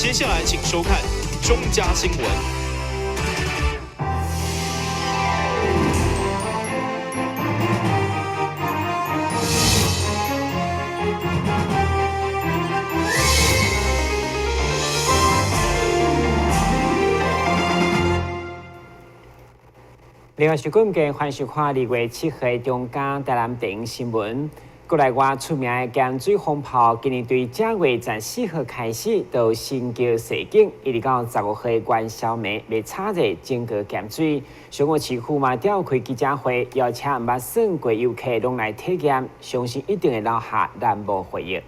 接下來請收看中嘉新聞。另外，是今嘅歡迎收看2月7號中嘉台南電新聞。國內外出名的鹹水蜂炮，今年對正月14號開始到新橋踅景，一直到15號元宵暝，欲炒熱整個鹹水。上午市府嘛召開記者會，邀請毋捌耍過遊客攏來體驗，相信一定會留下難忘回憶。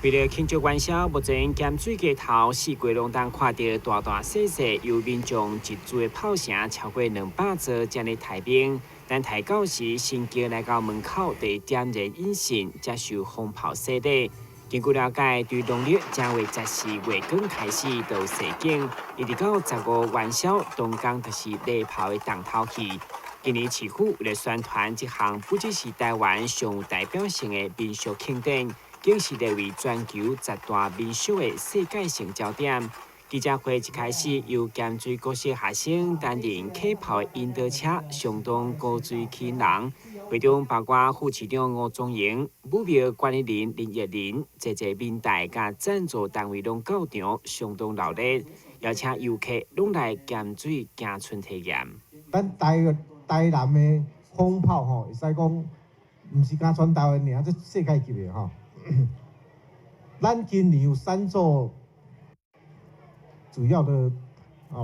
為了慶祝元宵，目前鹹水街頭四界攏當看著大大細細由民眾集資的炮城超過200座，正咧待命。等待到時，新橋來到門口，佇點燃引信，接受蜂炮洗禮。根據了解，對農曆正月十四月光開始到踅景，一直到15元宵，當工就是禮炮的重頭戲。今年市府為了宣傳這項不只是台灣上有代表性的民俗慶典，更是列為全球10大民俗的世界性焦點。記者會一開始由鹹水國小學生擔任啟炮的引導車，相當古錐起人。會中包括副市長吳宗榮、武廟管理人林奕林、濟濟民代佮贊助單位攏到場，相當熱鬧，邀請遊客攏來鹹水行春體驗。咱台南的蜂炮吼，會使講，毋是干全台灣爾，這世界級的吼。咱今年有三座主要的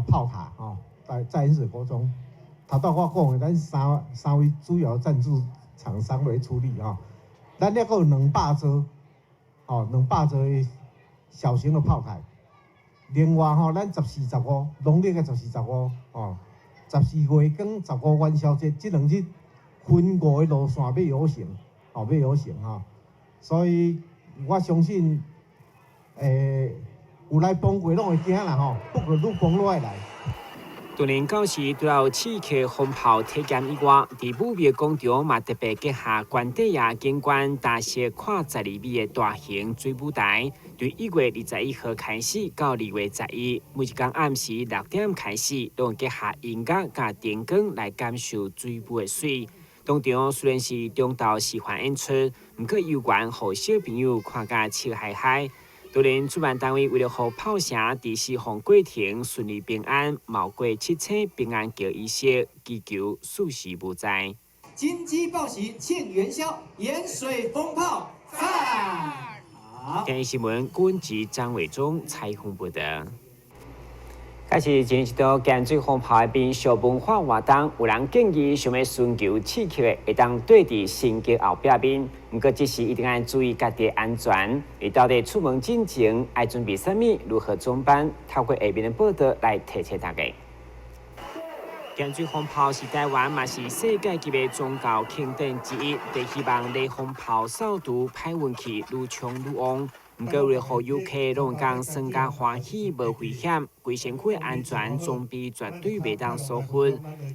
炮塔吼，在鹽水國中，頭拄我講的，咱三位主要贊助廠商來出力吼，咱抑閣有兩百座，吼兩百座的小型的炮台。另外吼，咱十四、十五，農曆的十四、十五，吼，十四月光、十五元宵節，這兩日分五個路線欲遊行，吼欲遊行吼，所以我相信，有來幫過攏會驚啦吼，不管愈幫愈愛來。當然，到時除了刺客蜂炮體驗以外，佇武廟廣場嘛特別結合關帝爺景觀，搭設闊12米的大型水舞台，對1月21號開始到2月11，每一工暗時6點開始，攏結合音樂佮燈光來感受水舞的媠。當場雖然是中晝示範演出，毋過猶原予小朋友看甲笑嗨嗨。當然，主辦單位為了予炮城佇施放過程順利平安，冒過7星平安橋儀式，祈求四時無災。金雞報喜慶元宵，鹽水蜂炮讚！電視新聞，軍籍張偉忠採訪報道。開始進行一道鹹水蜂炮的民俗文化活動，有人建議想欲尋求刺激的，會當綴佇新橋後壁面。毋過，這時一定愛注意家己的安全。你到底出門進前愛準備啥物？如何裝扮？透過下面的報道來提醒大家。鹹水蜂炮是台灣嘛是世界級的宗教慶典之一，佇希望禮蜂炮掃除歹運氣，愈衝愈旺。毋過為了予遊客攏會當耍甲歡喜無危險，規身軀安全裝備絕對袂當疏忽。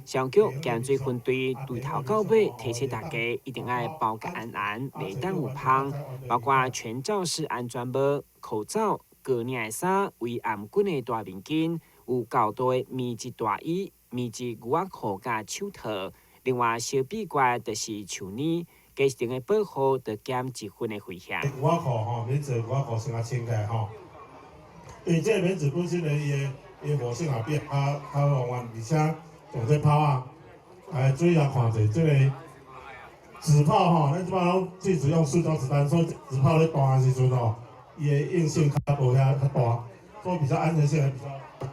消防局鹹水分隊對頭到尾提醒大家，一定愛包甲安安，袂當有芳，包括全罩式安全帽、口罩、高領的衫、圍頷頸的大面巾、有厚度的棉質大衣、棉質牛仔褲佮手套。另外，小秘訣就是手鏈。加一定的保護，就減一分的危險。牛仔褲吼，棉質牛仔褲先共穿起來吼，因為這個棉質本身的伊的活性也比較較方便，而且用這炮仔，來注意下看者，這個紙炮吼，咱這擺攏禁止用塑膠子彈，所以紙炮咧彈的時陣吼，伊的硬性較無遐較大，所以比較安全性也比較。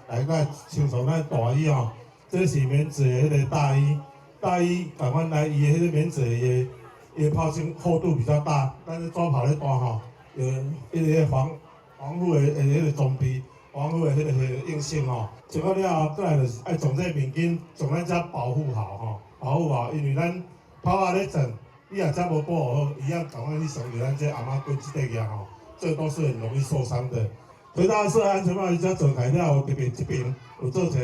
來，咱穿上咱大衣吼，這是棉質的彼個大衣，大衣仝款來伊的彼個棉質的。伊的炮芯厚度比較大，但是抓炮咧彈吼，有彼個防護的彼個裝備，防護的彼個硬性吼，穿好了後，閣來就是愛將這個面巾，將咱遮保護好吼，保護好，因為咱炮仔咧轉，你若遮無保護好，伊仔仝款去傷著咱這頷仔骨這塊仔吼，這都是很容易受傷的。所以大家設安全帽，伊遮做起來了後，特別這邊有做一個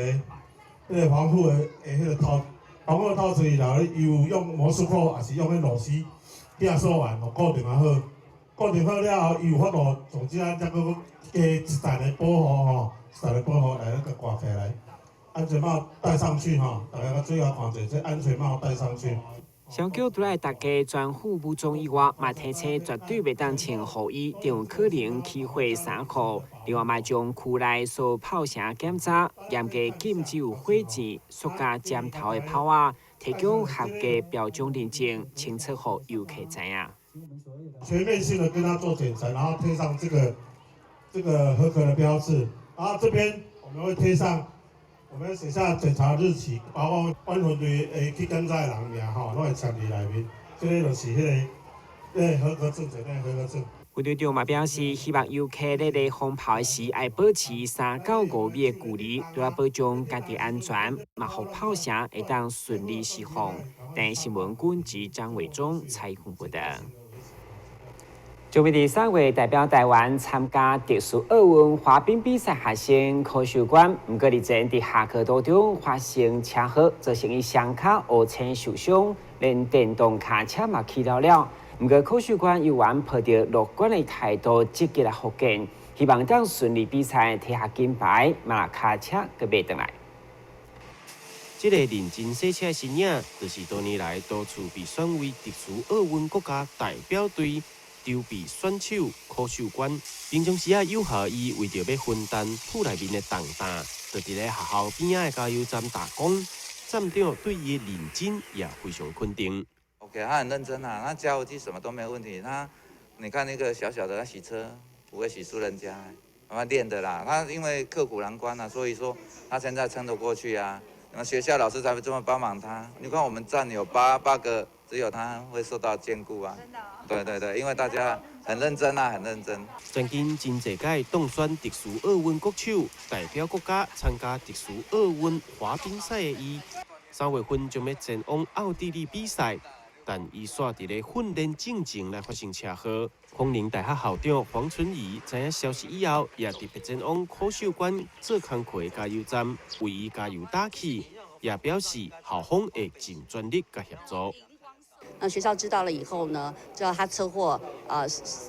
彼個防護的彼個套。防護套出去，然後伊有用魔術扣，抑是用彼螺絲拆鎖完，固定啊好，固定好了後，伊有法度從這再閣加一層的保護吼，一層的保護來咱共掛起來。安全帽戴上去吼，大家最後看者，這安全帽戴上去。消防局除了大家全副武裝以外，嘛提醒絕對袂當穿雨衣，定有可能起火衫褲。另外，嘛將區內所有炮城檢查，嚴格禁止有火箭、塑膠尖頭的炮仔，提供合格標準認證，清楚予遊客知影。全面性的跟他做檢查，然後貼上這個合格的標誌，然後這邊我們會貼上，我們寫下檢查日期，包括阮分隊會去檢查的人名吼，攏會簽佇內面。這個就是彼個合格證，這個合格證。分隊長嘛表示，希望遊客咧咧放炮的時，愛保持3到5米的距離，除了保障家己安全，嘛予炮城會當順利釋放。台視新聞軍記張偉忠採訪報道。準備佇3月代表台灣參加特殊奧運滑冰比賽學生柯秀關，毋過日前佇下課途中發生車禍，造成伊雙跤烏青受傷，連電動跤車嘛起了了。毋過柯秀關猶原抱著樂觀的態度，積極來復健，希望當順利比賽提下金牌，嘛跤車閣買轉來。這個認真洗車的身影，就是多年來多次被選為特殊奧運國家代表隊籌備選手柯秀關。平常時啊，有效伊為著欲分擔厝內面的重擔，就佇咧學校邊仔的加油站打工。站長對伊的認真也非常肯定。 OK，他很認真啊，他加油機什麼都沒有問題。他，你看那個小小的，他洗車不會洗輸人家，他練的啦。他因為刻苦難關啊，所以說他現在撐得過去啊。那學校老師才會這麼幫忙他。你看我們站有八個，只有他會受到眷顧啊。真的哦。對對對，因為大家很認真啊，很認真。曾經真濟屆當選特殊奧運國手，代表國家參加特殊奧運滑冰賽的伊，3月份將欲前往奧地利比賽，但伊煞佇咧訓練進前來發生車禍。孔寧大學校長黃春怡知影消息以後，也特別前往柯秀關做工課的加油站，為伊加油打氣，也表示校方會盡全力共協助。那學校知道了以後呢，知道他車禍，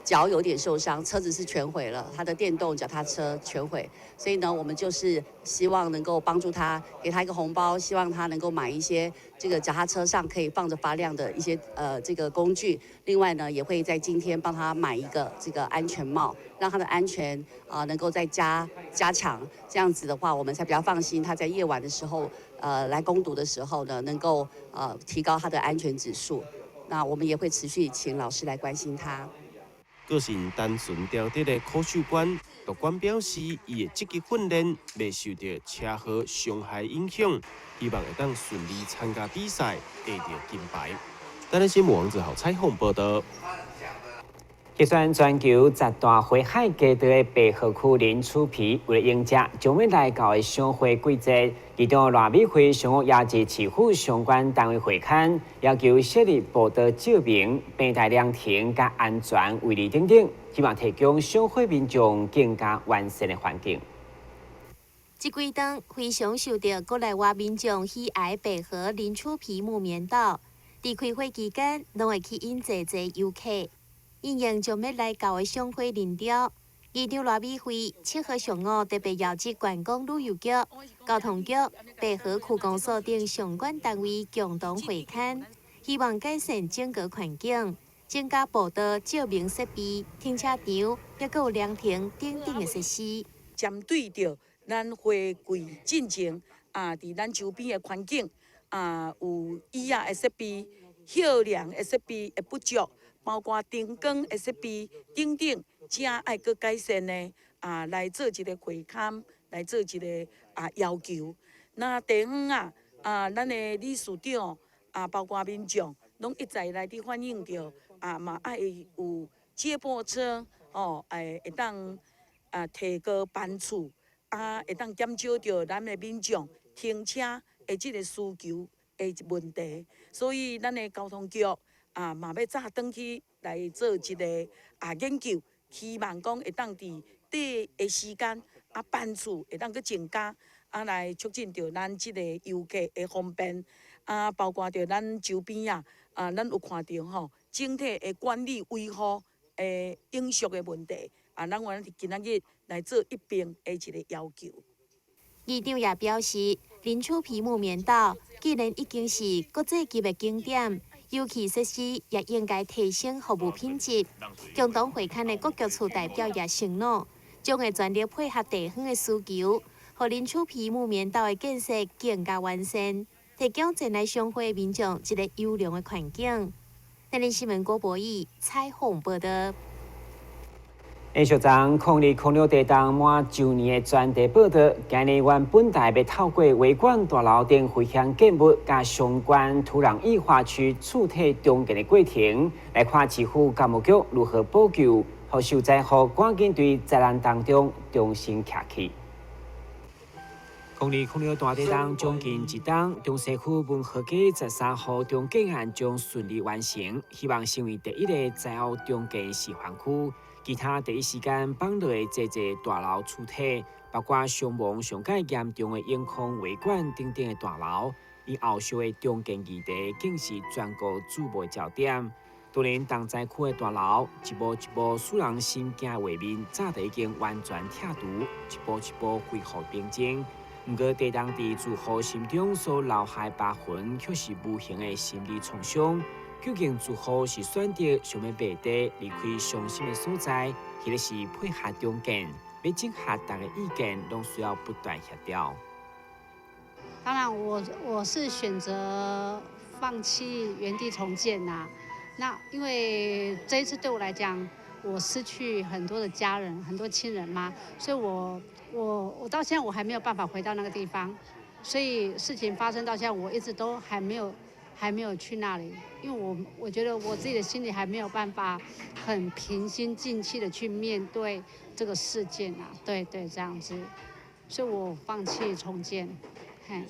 腳有點受傷，車子是全毀了，他的電動腳踏車全毀，所以呢，我們就是希望能夠幫助他，給他一個紅包，希望他能夠買一些這個腳踏車上可以放着發亮的一些這個工具。另外呢，也會在今天幫他買一個這個安全帽，讓他的安全啊能夠再加強。這樣子的話，我們才比較放心他在夜晚的時候，來工讀的時候呢，能夠提高他的安全指數。那我們也會持續請老師來關心他。個性單純調節的柯秀關，樂觀表示，伊會積極訓練，袂受著車禍傷害影響，希望會當順利參加比賽，得著金牌。台視新聞王子豪採訪報道。結算全球十大花海街道的白河區林厝埤，為了迎接將欲來到的賞花季節，市長賴美惠上午邀集市府相關單位會勘，要求設立步道照明、平台涼亭佮安全圍籬等等，希望提供賞花民眾更加完善的環境。這幾頓非常受著國內外民眾喜愛白河林厝埤木棉道，佇開花期間，攏會吸引濟濟遊客。因應將欲來到的賞花人潮，市長賴美惠7號上午特別邀集觀光旅遊局、交通局、白河區公所等相關單位共同會勘，希望改善整個環境，增加步道照明設備、停車場，抑閣有涼亭等等的設施。針對著咱花季進前啊，佇咱周邊的環境啊，有椅仔的設備、歇涼的設備的不足，包括燈光的設備等等，遮愛閣改善的啊，來做一個會勘，來做一個要求。那地方啊，咱的理事長啊，包括民眾，攏一再來佇反映著啊，嘛愛有接駁車哦，會當提高班次，啊，會當減少著咱的民眾停車的這個需求的問題。所以，咱的交通局啊，嘛欲早轉去來做一個研究，希望講會當佇短的時間班次會當閣增加，來促進著咱這個遊客的方便。啊，包括著咱周邊啊，咱有看著吼，整體的管理維護。永續的問題，啊，咱原來佇今仔日來做一併的一个要求。議長也表示，林厝皮木棉道既然已經是國際級的景點，遊憩設施也應該提升服務品質。共同會勘的國腳處代表也承諾，將會全力配合地方的需求，予林厝皮木棉道的建設更加完善，提供前來賞花民眾一个優良的環境。台視新聞郭博義採訪報道。延續昨02/06地動滿周年的專題報道，今日阮本台欲透過維管大樓頂危險建物佮相關土壤液化區厝體重建的過程，來看市府工務局如何補救，予受災戶趕緊對災難當中重新徛起。02/06大地動將近一冬，中西區文和街13號重建案將順利完成，希望成為第一个災後重建示範區。其他第一時間放落的濟濟大樓厝體，包括傷亡上蓋嚴重的永康維管等等的大樓，𪜶後續的重建議題更是全國矚目的焦點。當然，重災區的大樓一幕一幕使人心驚畫面，早就已經完全拆除，一步一步恢復平靜。毋過，地動佇住戶心中所留下的疤痕，卻是無形的心理創傷。究竟住戶是選擇想欲賣地離開傷心的所在，抑或是配合重建，欲整合大家意見，攏需要不斷協調。當然我是選擇放棄原地重建呐。那因為這一次對我來講，我失去很多的家人、很多親人嘛，所以我到現在我還沒有辦法回到那個地方，所以事情發生到現在，我一直都還沒有去那裡，因為我覺得我自己的心裡還沒有辦法很平心靜氣的去面對這個事件啊，對對，這樣子，所以我放棄重建。嘿，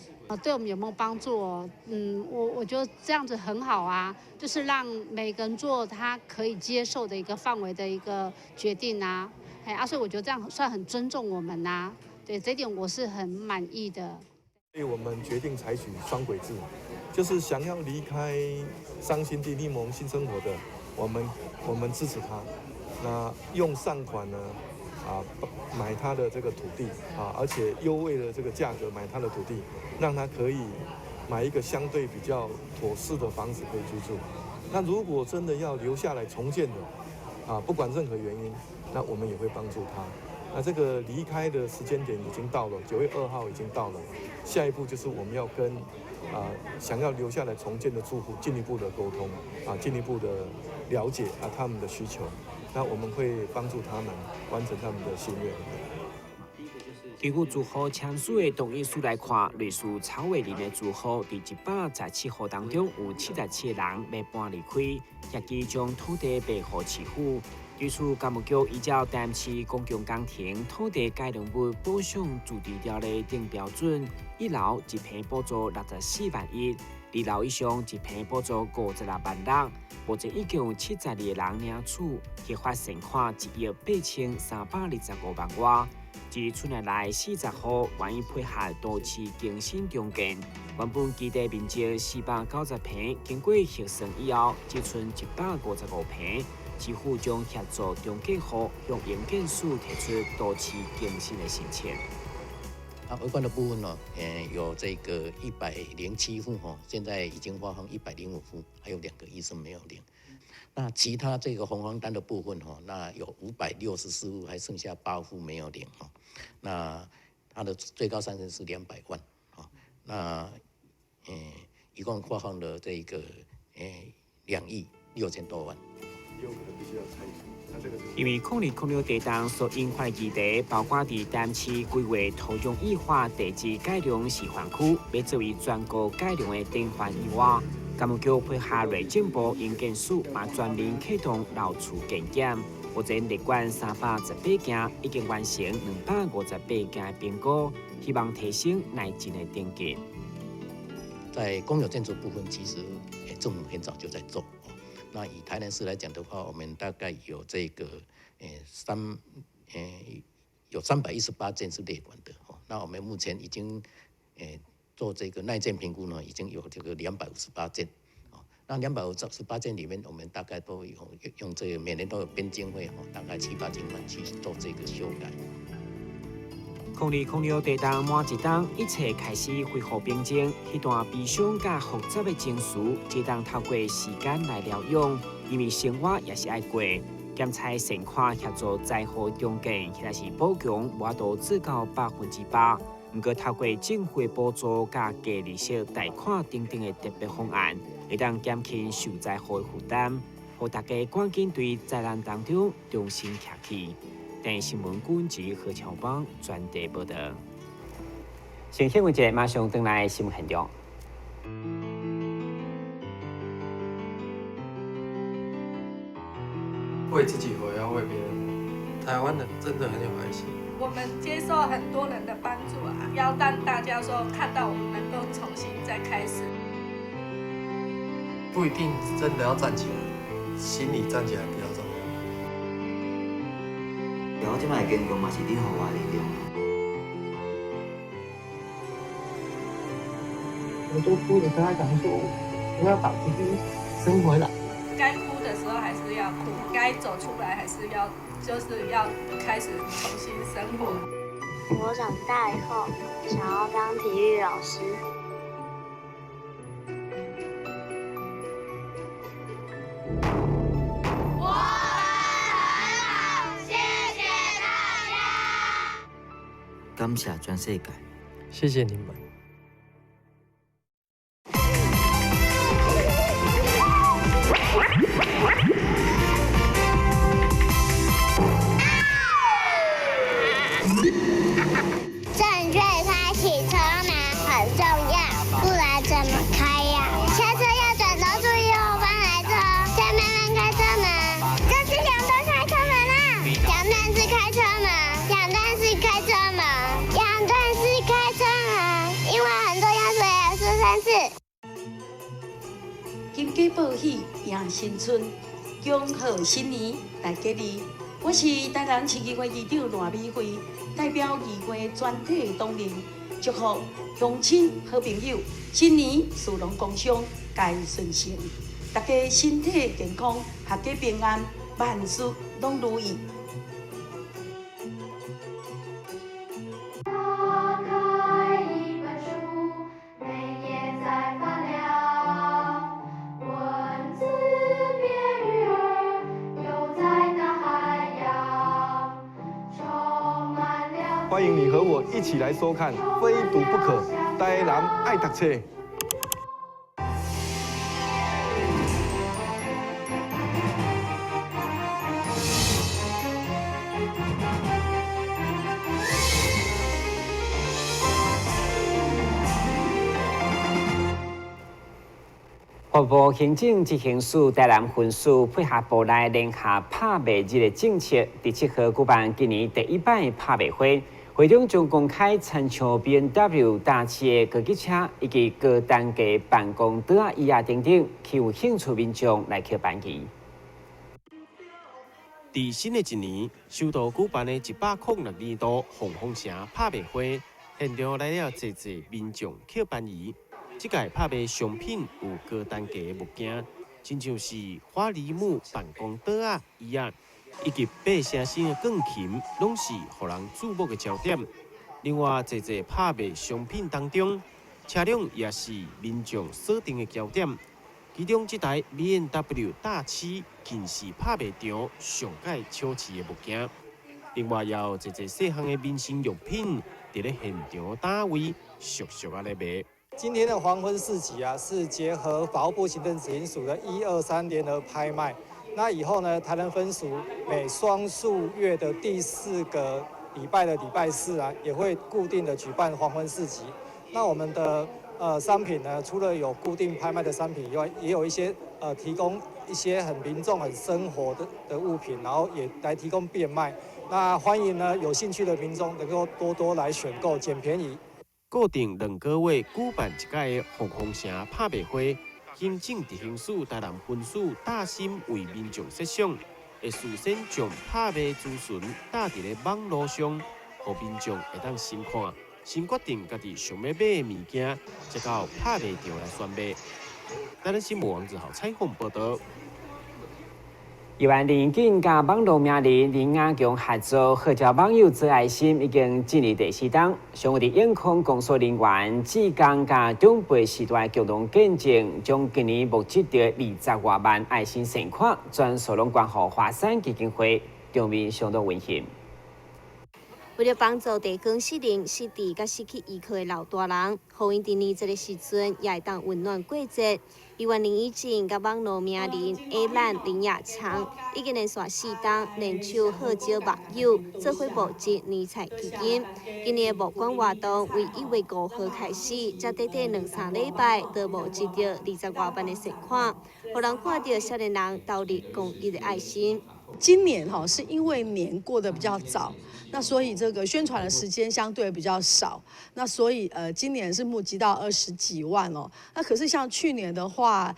對我們有沒有幫助哦？嗯，我覺得這樣子很好啊，就是讓每個人做他可以接受的一個範圍的一個決定啊。哎，啊，所以我覺得這樣算很尊重我們吶，對，這點我是很滿意的。所以我們決定採取雙軌制，就是想要離開傷心地另謀新生活的，我們支持他。那用善款呢，啊，買他的這個土地啊，而且優惠的這個價格買他的土地，讓他可以買一個相對比較妥適的房子可以居住。那如果真的要留下來重建的，啊，不管任何原因，那我們也會幫助他。那這個離開的時間點已經到了，9月2號已經到了，下一步就是我們要跟想要留下來重建的住戶進一步的溝通，啊，進一步的了解啊他們的需求，那我們會幫助他們完成他們的心願。根據住戶簽署的同意書來看，類似曹偉林的住戶，佇117戶當中有77個人欲搬離開，協議將土地賣予市府。對此，工務局依照台南市公共工程土地改良物補償自治條例等標準，一樓一坪補助64萬1，二樓以上一坪補助56萬6。目前已經有72個人領取，核發善款1億8325萬外。至於厝內內40戶願意配合都市更新重建，原本基地面積490坪，經過核算以後，只剩155坪。市府將協助重建戶向營建署提出都市更新的申請。啊，維管的部分呢，有這個107戶吼，現在已經發放105戶，還有2個醫生沒有領。那其他這個紅黃單的部分吼，那有564戶，還剩下8戶沒有領吼。那它的最高上限是200萬，那一共發放了這個2億6千多萬。因為02/06地動所引發的議題，包括佇台南市規劃土壤液化地質改良示範區，欲作為全國改良的典範以外，工務局配合內政部營建署，嘛全面啟動老厝建檢。目前列管318件，已經完成258件的評估，希望提升耐震的等級。在公有建築部分，其實政府很早就在做。那以台南市來講的話，我們大概有這個，有318件是列管的。那我們目前已經，做這個耐震評估呢，已經有這個258件。那258件裡面，我們大概都有用這個每年都有編經費，大概七八千萬去做這個修改。2006地動滿一冬，一切開始恢復平靜。彼段悲傷佮複雜的情緒，只當透過時間來療養。因為生活也是愛過，檢查善款協助災後重建，或者是補強，無法度做到100%。毋過透過政府的補助佮低利息貸款等等的特別方案，會當減輕受災戶的負擔，予大家趕緊對災難當中重新徛起。電視新聞管及何喬邦專題報道。先新聞節馬上轉來新聞現場。為自己活，要為別人活。台灣人真的很有愛心。我們接受很多人的幫助啊，要讓大家說看到我們能夠重新再開始。不一定真的要站起來，心裡站起來比較重要。我這擺的堅強嘛是恁予我的力量。我就哭着跟他講說，我要把弟弟生回來。該哭的時候還是要哭，該走出來還是要，就是要開始重新生活。我長大以後想要當體育老師。感謝全世界，謝謝你們。正確開啟車門很重要，不然怎麼開呀？下車要轉頭注意後方來車，再慢慢開車門。這是兩段開車門啊！兩段式開車門，兩段式開車門，兩段式開車門，因為很重要，所以要說三次。金雞報喜迎新春，恭賀新年大吉利。我是台南市議會議長賴美惠，代表議會全體同仁，祝福鄉親好朋友新年事農工商皆順遂，大家身體健康，闔家平安，萬事攏如意。打開一本書，每頁在發亮，文字變魚兒，游在大海洋，充滿了。歡迎你和我一起來收看《非讀不可》，台南愛讀冊。法務行政執行署台南分署配合部內聯合拍賣日的政策，佇7號舉辦今年第一擺拍賣會，會中將公開親像 BMW 大車的高級車以及高單價辦公桌仔椅仔等等，吸有興趣民眾來去辦理。佇新的一年，首度舉辦的106年度鳳凰城拍賣會，現場來了濟濟民眾抾便宜。這屆拍賣商品有高單價的物件，親像是花梨木辦公桌仔、椅仔，以及八聲聲的鋼琴，攏是予人注目的焦點。另外，濟濟拍賣商品當中，車輛也是民眾鎖定的焦點。其中，這台 BMW 大七近是拍賣場上蓋少市的物件。另外，也有濟濟細項的民生用品，佇咧現場單位俗俗仔咧賣。今天的黃昏市集啊，是結合法務部行政執行署的1、2、3聯合拍賣。那以後呢，台南分署每雙數月的第4個禮拜的禮拜四啊，也會固定的舉辦黃昏市集。那我們的商品呢，除了有固定拍賣的商品以外，也有一些提供一些很民眾、很生活的物品，然後也來提供變賣。那歡迎呢有興趣的民眾能夠多多來選購，撿便宜。固定2個月舉辦一屆的鳳凰城拍賣會，行政執行署台南分署大心為民眾設想，會事先將拍賣資訊打佇咧網路上，予民眾會當先看，先決定家己想欲買的物件，才到拍賣場來選買。台南新聞王志豪採訪報道。議員林景佮網路名人林亞強合作，號召網友做愛心，已經進入第四冬。上有佇永康工作人員、志工佮長輩時代共同見證，將今年募集著20外萬愛心善款，全數攏捐予華山基金會，場面相當溫馨。為著幫助地方失能、失智佮失去依靠的老大人，予𪜶佇年節的時陣也會當溫暖過節。議員林以靜佮網路名人 A 蘭林亞強已經連續四冬聯手號召網友做伙募集年菜基金。今年的募款活動為1月5號開始，才短短兩三禮拜就募集著20外萬的善款，予人看著少年人投入公益的愛心。今年哈是因為年過得比較早，那所以這個宣傳的時間相對比較少，那所以今年是募集到20幾萬哦。那可是像去年的話，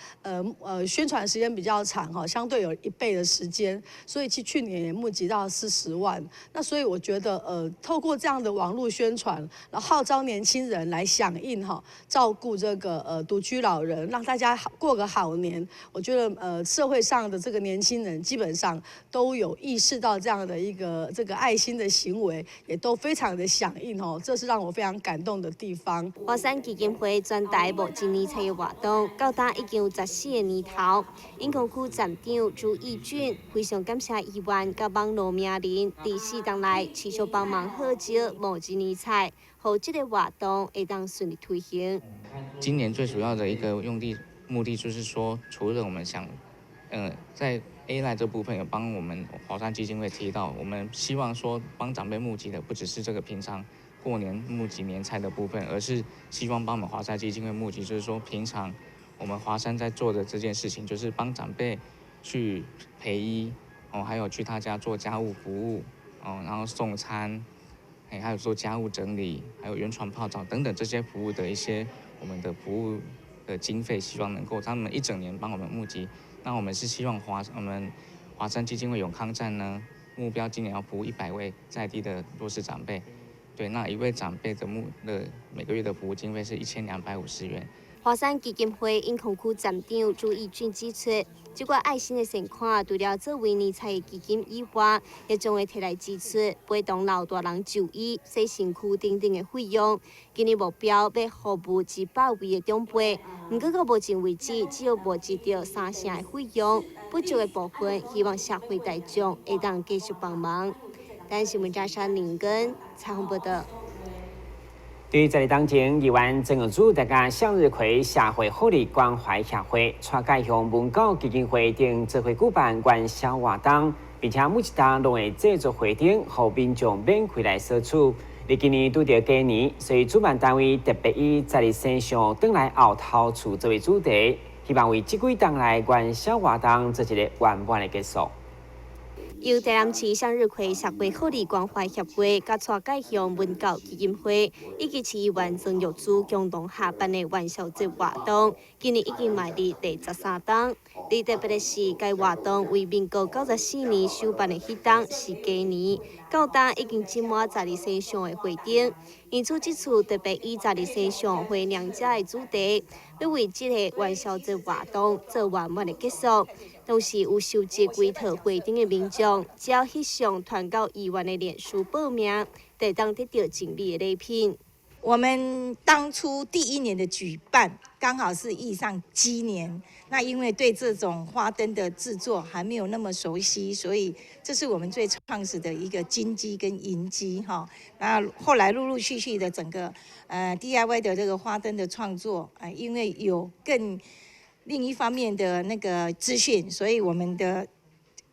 宣傳時間比較長哈，相對有一倍的時間，所以其去年也募集到40萬。那所以我覺得透過這樣的網絡宣傳，然後號召年輕人來響應哈，照顧這個獨居老人，讓大家好過個好年。我覺得社會上的這個年輕人基本上都有意識到這樣的一個這個愛心的行為，也都非常的響應哦，這是讓我非常感動的地方。華山基金會全台募集年菜的活動，到今已經有14個年頭。永康區站長朱義俊非常感謝議員佮網路名人，佇四冬來持續幫忙號召募集年菜，予這個活動會當順利推行。今年最主要的一個用地目的就是說，除了我們想，在 A LINE 這部分有幫我們華山基金會提到，我們希望說幫長輩募集的不只是這個平常過年募集年菜的部分，而是希望幫我們華山基金會募集，就是說平常我們華山在做的這件事情，就是幫長輩去陪醫哦，還有去他家做家務服務哦，然後送餐，哎，還有做家務整理，還有圓床泡澡等等這些服務的一些我們的服務的經費，希望能夠他們一整年幫我們募集。那我們是希望我們華山基金會永康站呢，目標今年要服務100位在地的弱勢長輩。對，那一位長輩的每個月的服務經費是1250元。華山基金會永康區站長朱義俊指出，這個愛心的善款，除了作為年菜的基金以外，也將會提來支出陪同老大人就醫、洗身軀等等的費用。今年目標欲服務100位的長輩，毋過到目前為止，只有募集著三成的費用，不足的部分，希望社會大眾會當繼續幫忙。台新聞張山林根採訪報道。對在當前，議員曾玉珠大家向日葵社會福利關懷協會、蔡介鄉文教基金會等做伙舉辦元宵活動，並且每一冬攏會製作花燈，予民眾免費來索取。佇今年拄著雞年，所以主辦單位特別以十二生肖轉來後頭厝作為主題，希望為這幾冬來元宵活動做一個圓滿的結束。由台南市向日葵社會福利關懷協會、佮蔡介鄉文教基金會以及市議員曾玉珠共同合辦的元宵節活動，今年已經邁入第13冬。而特別的是，該活動為民國94年首辦的彼冬是雞年，到今已經集滿十二生肖的花燈，因此這次特別以十二生肖回娘家的主題，欲為這個元宵節活動做圓滿的結束。同時有收集規套花燈的民眾，只要翕相傳到議員的臉書報名，就會當得著精美的禮品。我們當初第一年的舉辦，剛好是遇上雞年，那因為對這種花燈的製作還沒有那麼熟悉，所以這是我們最創始的一個金雞跟銀雞哈。那後來陸陸續續的整個DIY 的這個花燈的創作，因為有更另一方面的那個資訊，所以我們的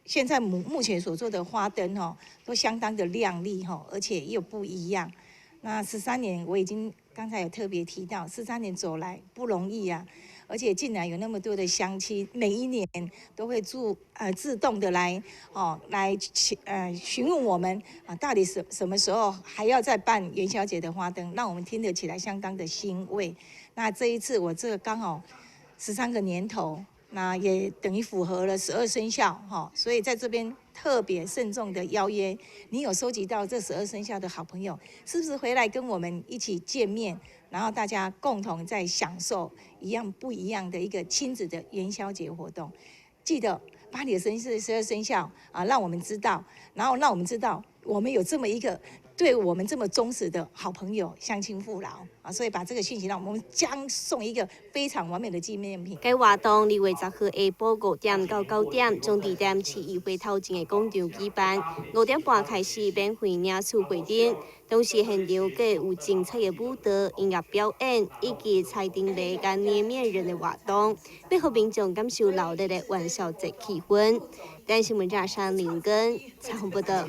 現在目前所做的花燈哈，都相當的亮麗哈，而且又不一樣。那十三年我已經剛才有特別提到，十三年走來不容易啊，而且竟然有那麼多的鄉親，每一年都會自動的來哦來詢問我們啊，到底什麼時候還要再辦元宵節的花燈，讓我們聽得起來相當的欣慰。那這一次我這個剛好13個年頭，那也等於符合了十二生肖哈，所以在這邊特別慎重的邀約，你有收集到這十二生肖的好朋友，是不是回來跟我們一起見面？然後大家共同在享受一樣不一樣的一個親子的元宵節活動。記得把你的生日十二生肖啊，讓我們知道，然後讓我們知道我們有這麼一個對我們這麼忠實的好朋友，鄉親父老啊，所以把這個訊息讓我們將送一個非常完美的紀念品。該活動2月10號下晡5點到9點，將佇台南市議會頭前的廣場舉辦。5點半開始免費領取會燈，同時現場閣有精彩的舞蹈、音樂表演以及猜燈謎佮捏麵人的活動，欲予民眾感受鬧熱的元宵節氣氛。台視新聞張林根採訪報導。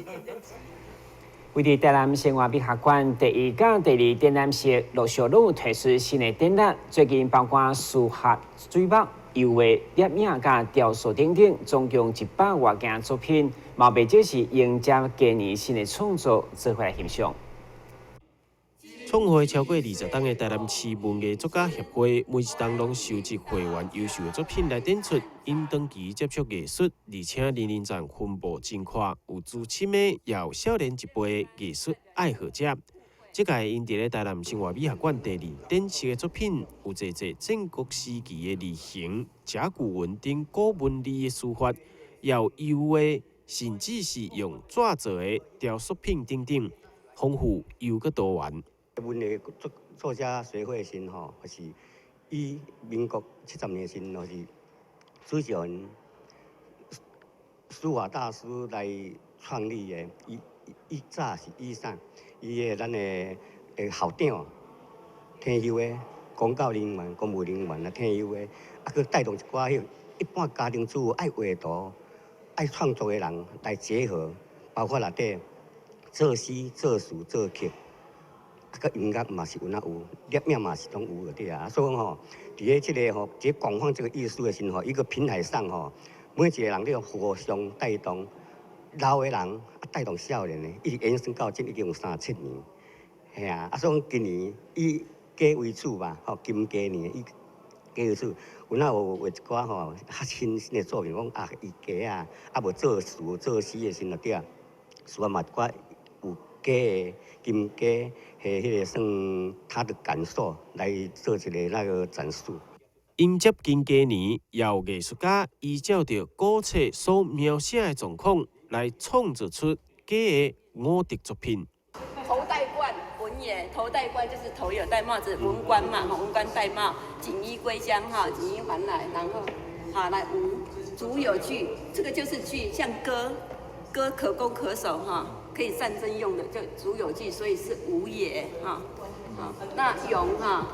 位佇台南生活美學館第一佮第二展覽室陸續攏有推出新的展覽，最近包括書法、水墨、油畫、攝影佮雕塑等等，總共100外件作品，嘛袂少是迎接今年新的創作，做伙來欣賞。創會超過20冬的台南市文藝作家協會，每一冬攏收集會員優秀的作品來展出。𪜶長期接觸藝術，而且年齡層分布真闊，有資深的，也有少年一輩的藝術愛好者。這屆𪜶佇咧台南生活美學館第二展示的作品，有濟濟戰國時期的字形、甲骨文等古文字的書法，也有油畫，甚至是用紙做的雕塑品等等，豐富又閣多元。文藝作家協會時吼，是以民國70年時，就是朱少文書法大師來創立的。伊伊早是以啥？伊的咱的校長退休的公教人員、公務人員啊退休的，啊，閣帶動一寡彼一般家庭主婦愛畫圖、愛創作的人來結合，包括內底作詩、作詞、作曲。啊，閣音樂嘛是有哪有，攝影嘛是攏有就對啊。所以講吼，佇咧這個吼，佇咧廣泛這個藝術的時吼，一個平台上吼，每一個人咧互相帶動，老的人啊帶動少年的，一直延伸到這已經有37年，嘿啊。啊，所以講今年以雞為主吧，吼，金雞年以雞為主，有哪有畫一寡吼較新新的作品，講啊，伊雞啊，啊無作詞作詩的時陣對啊，書嘛一寡有雞的金雞。彼個算他的感受來做一個那個展示。迎接金雞年，也有藝術家依照著古冊所描寫的狀況來創作出雞的五特作品。頭戴冠，文也，頭戴冠就是頭有戴帽子，文官嘛，文官戴帽，錦衣歸鄉哈，錦衣還來，然後好來武，足有具，這個就是具，像戈，戈可攻可守哈。可以戰爭用的，就足有具，所以是武也哈。好，那勇哈，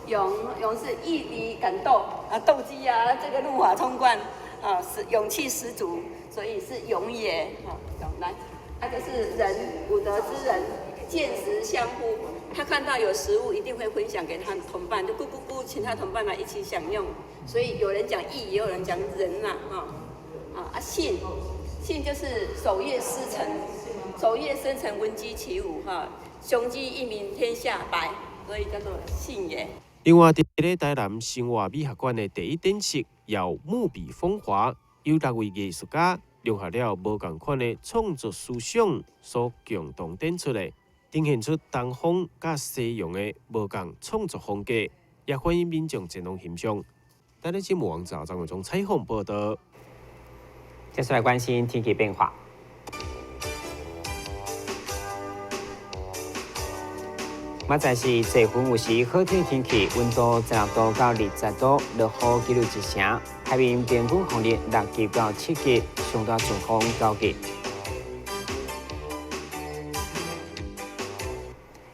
勇勇是御敵敢鬥啊，鬥雞啊，這個怒髮衝冠啊，是勇氣十足，所以是勇也。好，勇來，那個是仁，武德之人，見食相呼，他看到有食物一定會分享給他同伴，就咕咕咕，請他同伴來一起享用。所以有人講義，也有人講仁呐，哈。啊信，信就是守夜思成。守夜生辰，聞雞起舞，哈，雄雞一鳴天下白，所以叫做信也。另外，佇咧台南生活美學館的第一展室，有木筆風華，由六位藝術家融合了無仝款的創作思想所共同展出的，呈現出東方佮西洋的無仝創作風格，也歡迎民眾前往欣賞。台南新聞網站張偉忠採訪報導。接下來關心天氣變化。明仔載是濟雲有時好天天氣，溫度16度到20度，落雨幾率一成，海面平均風力6級到7級，上大陣風9級。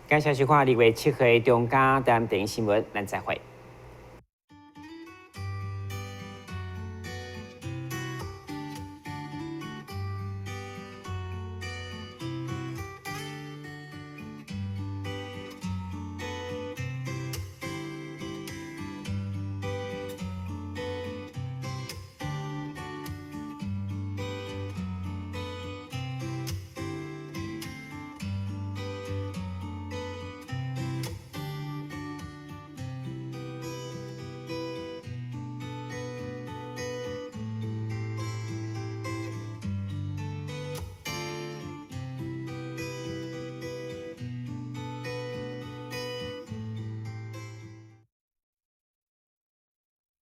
感謝收看2月7號的中嘉台南電視新聞，咱再會。